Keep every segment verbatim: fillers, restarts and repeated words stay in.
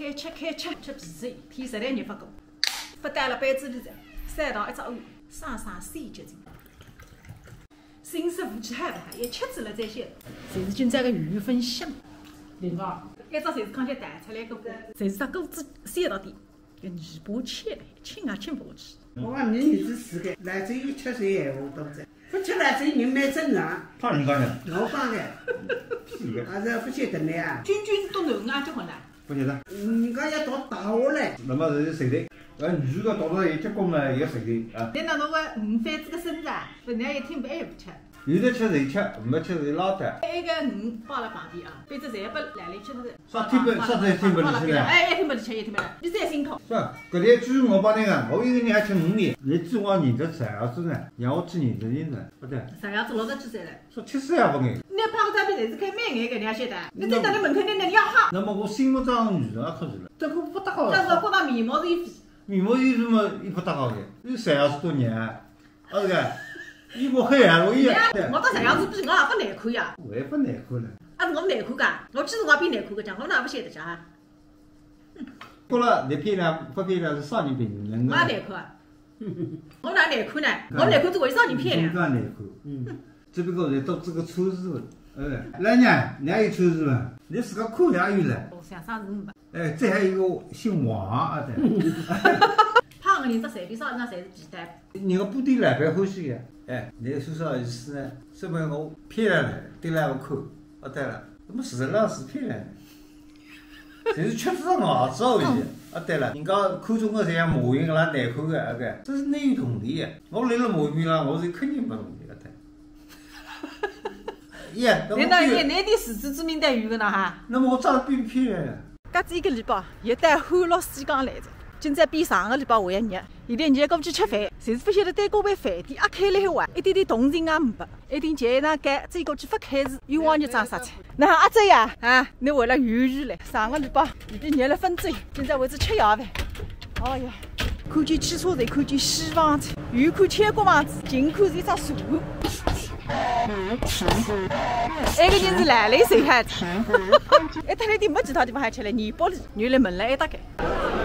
开吃开吃，吃皮皮，天实在热勿过，勿带了杯子里哉，三道一只碗，省省心结劲。心思勿去害怕，一吃仔了再歇。侪是今朝个油粉香。林哥，一只侪是刚才弹出来个，侪是只果子鲜到底，搿泥巴吃了，吃也吃勿下去。我讲侬儿子是个，来这一吃是闲话多哉。 勿吃了，这人蛮正常。怕人家呢？我讲的，屁个。还是勿晓得呢啊。君君到囡儿结婚了？勿晓得。人家要读大学嘞。那么是随便，呃，女个读到一结婚嘛，也随便啊。那那侬个五番子个孙子啊，本来也听勿爱勿吃。有的吃就吃，没吃就拉倒。埃个鱼摆了旁边啊，反正侪要拨兰兰吃个。 啥听勿，啥侪听勿进去呢？哎，一听勿进去，一听勿进去，你再辛苦。是吧？搿点猪我帮你讲，我一个人还吃五年，连猪我认得出来，儿子呢，让我去认得认得，勿对。啥样子六十几岁了？说七十也勿眼。你拍个照片侪是开美颜个，你还晓得？你站到你门口，你能要好？那么我心目当中女神也可是了，这个勿搭界。但是我觉得眉毛是一比。眉毛有什么又勿搭界个？有啥样子多年啊？ 啊，搿个，伊勿黑啊，我也，哎呀，我到啥样子比我也勿难看呀。我也勿难看了。啊，我勿难看噶，我其实我也比难看个，讲我哪勿晓得讲啊？过了，你漂亮勿漂亮是少年评论，我也难看啊。我哪难看呢？我难看只会少年漂亮。侬讲难看，嗯，只不过是到这个车子，呃，来呢，你还有车子伐？你自家看也有了。我想啥子没？ 哎，这还有一个姓王啊，对。胖个人只随便啥人侪是皮蛋。人家布店老板欢喜个，哎，侬说啥意思呢？说明我漂亮了，对了，我看，啊，对了，那么实质上是漂亮的，侪是缺只牙齿而已。啊，对了，人家看中个侪像马云搿能难看个，啊，对，这是内有同理个。我立了马云面浪，我是肯定勿同理个，对。耶，那么比，侬哪一点自知之明侪有个呢哈？那么我长得比侬漂亮呀。 隔仔一个礼拜，又到欢乐西江来哉。今朝比上个礼拜还要热，现在热过去吃饭，侪是勿晓得对过爿饭店阿开了海哇，一点点动静也没，一定就一场该，再过去勿开市，又往日装啥菜。那阿姐呀，啊，侬为了犹豫嘞，上个礼拜已经热了分钟，今朝为仔吃夜饭。哎呀，看见汽车侪看见希望哉，远看天国望仔，近看是一只树。 埃个人是来了一岁哈子。哎，他那点没其他地方好吃了，泥巴里，原来门了一打开。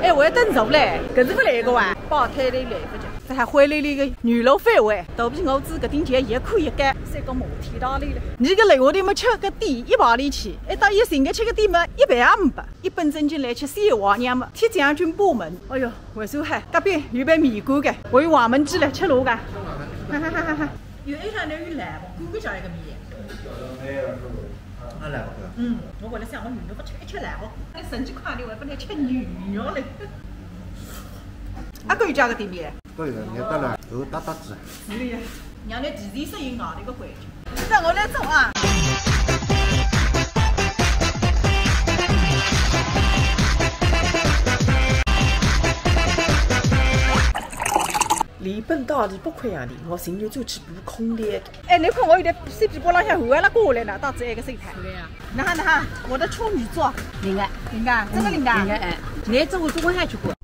哎，我要等着嘞，搿是勿来个哇，爆胎的来勿及，这还灰溜溜个牛肉饭喂，肚皮我自搿点钱也可以干，三个马蹄到里了。你个楼下头没吃个店一百里去，哎，到一寻个吃个店嘛，一百也没，一本正经来吃小黄娘嘛，铁将军部门，哎哟。 为啥哈？隔壁有爿面馆个，我有黄焖鸡来吃肉个。哈哈哈哈哈。有一趟头有来不？干干叫一个面。啊，来不？嗯，我为了想我女儿不吃，一吃来不？那神经快点，我也不能吃牛肉嘞。啊，搿有家个店面？搿有，你到了，有搭搭子。是的呀，让侬提前适应外头个环境。 让我来做啊。连奔到底不亏洋钿，我情愿转去补空调。哎，侬看我有点小尾巴浪向汗还辣挂下来呢，到此一个心态。是的呀。那哈那哈，我的处女座。灵个。灵个，真的灵个。灵个，哎，侬做过中国海去过？